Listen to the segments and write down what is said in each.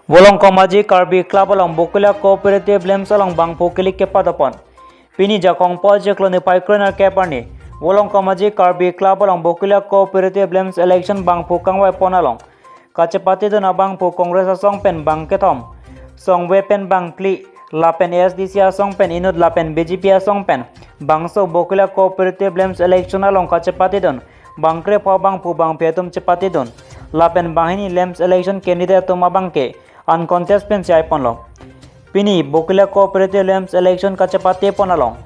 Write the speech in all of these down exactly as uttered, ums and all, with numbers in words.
Volongkom Aji Karbi Club along Bokulia Cooperative Lamps along bangphu kelik kepadopon. Pini Jakhong po ajiklo niphai kroi nerkep arni Volongkom Aji Karbi Club along Bokulia Cooperative Lamps election bangphu kangvaipon along kachepatedun abangphu Congress asong pen bang kethom, songve pen bang phli, lapen A S D C asong pen inut lapen B J P asong pen bangso Bokulia Cooperative Lamps election along kachepatedun bang krepho abangphu bangphi atum chepatedun. Lapen banghini Lamps election candidate atum abangke uncontest pen si aiponlo. Pini Bokulia Cooperative Lamps election kachepatepon along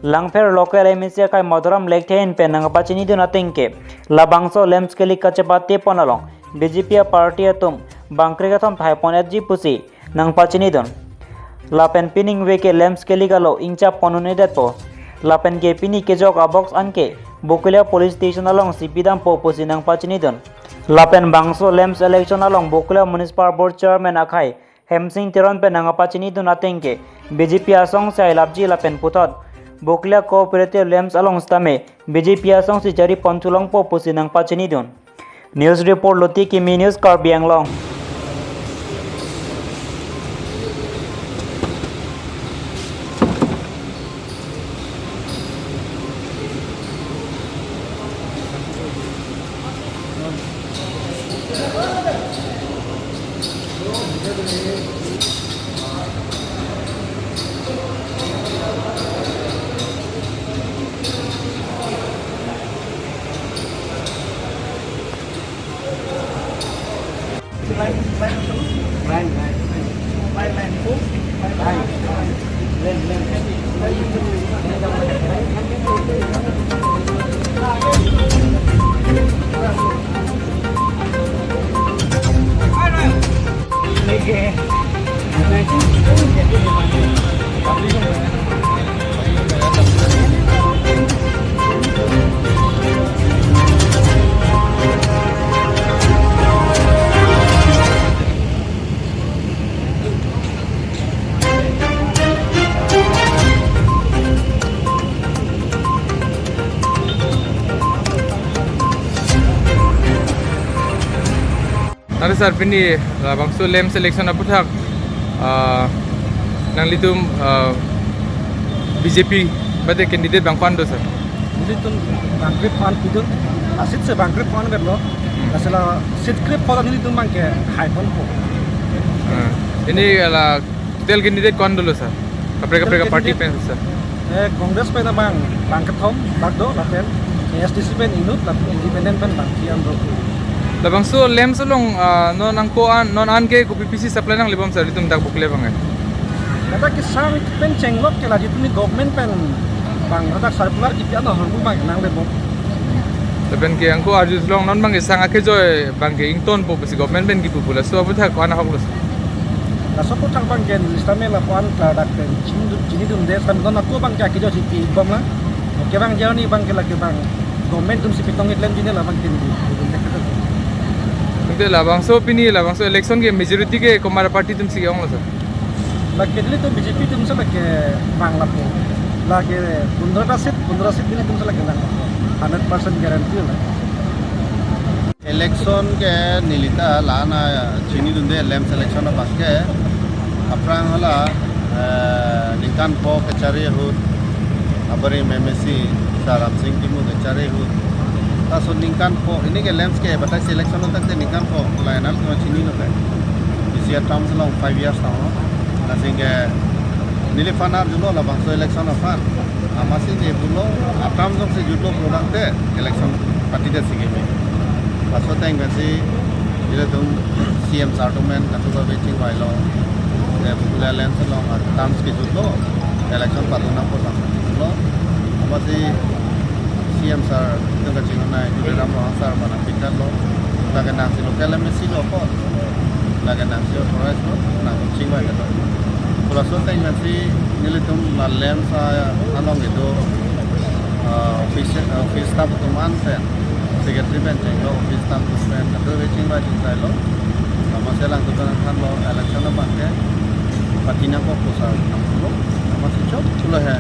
Langpher local M A C akhai Madhuram Lekthe ahin pen nangpachinidun atengke, labangso lamps kelik kachepatepon along B J P aparty atum bang kre kethom thaipon-etji pusi nangpachinidun. Lapen pining veke lamps kelik alo ingchap ponun-edetpo. Lapen ke pini kejok abox anke Bokulia Police Station along si pidampo pusi nangpachinidun. Lapen bangso lamps election along Bokulia Municipal Board Chairman akhai Hemsing Teron pen nangpachinidun atengke, B J P asong si ailapji lapen puthot Bokulia Cooperative Lamps along sitame B J P asong si charipon thulongpo pusi nangpachinidun. News report, Loti Kimi News, Karbi Anglong. Are sir, pini labangso lamps election aputhak, ah, nanglitum, ah, B J P mate candidate bangphan do sir? Nanglitum bang krephan pidun, asit se bang krephan berlo. Hmm. Asila seat krepho nanglitum bangke haiponpo. Ah, ini la total candidate ko-an dolo sir? Kapre kapre ka party pen sir? Eh, Congress pen abang bang kethom bak do, lapen A S D C pen inut, lapen independent pen bang phli an do. Labangso lamps along, ah, non angko an, non an ke kopi pisi supply nanglebom sir, itum dak Bokulia abang eh? Kata kesang pen chenglok ke lagi puni government pen bang kata circular kipi ano hangbu bang nanglebom. Lapen ke angko arjulong non bang kesang akejoi bang ke ingtonpo pusi government pen kipu pu, laso aputhak ko-an ahok lo sir? Laso aputhak bangke neli sitame lapu-an klardak pen chinidun, chinidunde, sitame non ako bangke akejoi si pibom lang. Oke bang, jani bangke lake bang government atum si pitong-et lemji ne la bangke neli. Ante labangso pini labangso election ke majority ke komat aparty atum si ke-ong lo sir? Lake nelitum B J P atum si lake bang lapu. Lake pundra ta seat, pundra seat nelitum si lake bang lapu. Hundred percent guarantee la. Election ke neli ta la-an chinidunde lamps election abangke. Aphrang hala, eh, ningkan pho kechari ahut, abarim M A C sir Ramsing Timung kechari ahut. Laso ningkan pho, ini ke lamps ke batai si election athak te ningkan pho, la-an alangtum chinilo ke. Isi a-terms along five years tanglo. Lasi ke neliphan arjulo labangso election aphan. Amatsi ne pulo, a-term jongsi jutlo pulo tangte election padedet si keme. Laso ateng pensi ilitum C M sir atum pen katuka be chingvailo. Eh, Bokulia lamps along a-terms kejutlo, election padun nangpo tanglo. Amatsi C M sir atum kachinghon nai, Tuliram Ronghang sir mana pikan lo. Lake nangsi local M A C lo ko. Lake nangsi authorized lo, nang chingvai kedo. Laso ateng pensi nelitum la lamps along kedo, ah, office, office staff atum an pen, secretary pen chenglo, office staff atum pen, katuka be chingvai chingvailo. Amatsi alangtum pen nangthanlo, election abangke party nangkok ko sir nangpulo. Amatsi choklo he.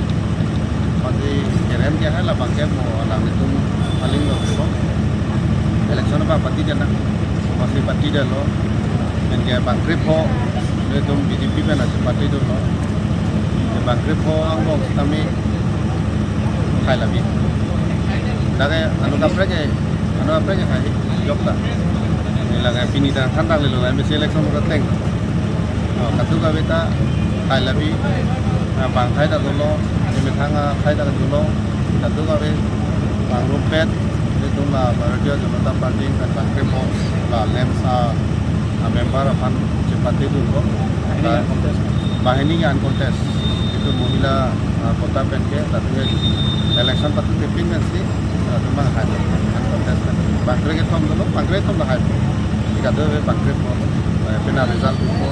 Amatsi kerem ke hai labangke mo alanglitum aling lo ko. Election abang party de nang. Amatsi party detlo. Anke bang krepho, itum B J P pen achepatedunlo. Bang krepho angbong sitame Thai labi. Lake anu kaprek ke, anu kaprek ke hai jokta. Lake pini ta than tang lelo, M A C election urat teng. Oh, kadokave ta Thai labi, ah, bang Thai ta dolo, methang athai ta dolo, kadokave bang rumpet, itum la Bharatiya Janata Party pen bang krepho, la LAMPS a-member aphan chepatedunlo. Banghini ke uncontest. Itum mohila, ah, quota pen ke, latum ke election pathu tepin pensi, latum bang hai uncontest pen. Bang krekethom dolo, bang krethom lahai. Kadokave bang krepho, eh, pina result po,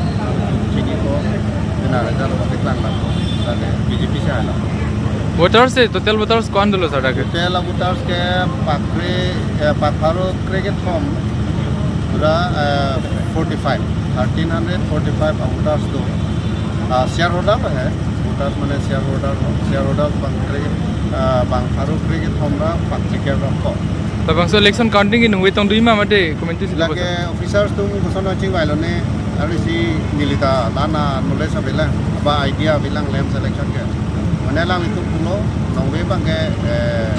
chinipo, pina result po, tiklang lapo. Lake B J P si hailo. Voters, eh, total voters ko-an dolo sir lake? Total voters ke pakre, eh, pakpharo krekethom, pura, eh, forty-five, thirteen hundred forty-five voters do. Ah, shareholder hai, voters mane shareholder, shareholder bang kre, ah, bang pharo krekethom ra pakchikep ra ko. Labangso election counting ke nungve tong dui ma mate committee si lake lapuson? Officers atum koson chingvailone, arnisi neli ta la-an knowledge avelang, ba idea avelang LAMPS election ke. Mane alanglitum pulo, nungve bang ke, eh,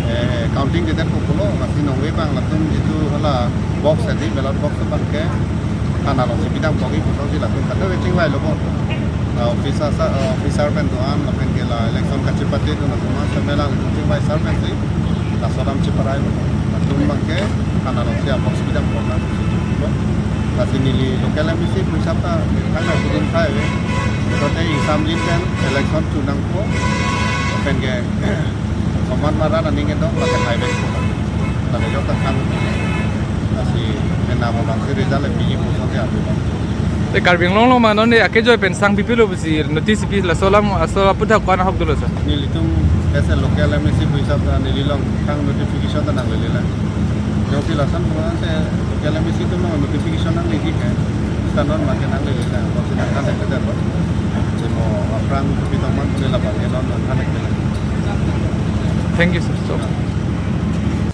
eh, counting kedet ko pulo, masi nungve bang latum jitu hala box adi, ballot box abang ke, than alongsi pidam kogi puthot si latum kadokave chingvailo bon. Ah, officer sa, ah, officer pen do-an lapen ke la election kachepatedun atum an same alanglitum chingvai sar pensi laso dam cheparai lo. Latum bang ke than alongsi a-box pidam kok nang pusi pulo. Lasi neli local M A C pu hisap ta than na kudun khai ve. Tote isamjin pen election chu nangpo. Lapen ke soman maran aning kedong, lake hai vek po. Lake jok ta khang. Lasi pen namo bangsi result le piji puson ke adu. Te Karbi Anglong along ma non ne akejoi pen sang pipilo pusi notice pi, laso alam, laso aputhak ko-an ahok dolo sir? Nelitum as a local M A C pu hisap ta neli along khang notification ta nanglele lang. Jongsi lason ko-an te local M A C atum along notification nangleji ke. Sita non ma ke nanglele lang. Kosi nangkhan te te lo. Chemo aphrang pitong man pule labang ke non nangkhan te lang. Thank you sir. So.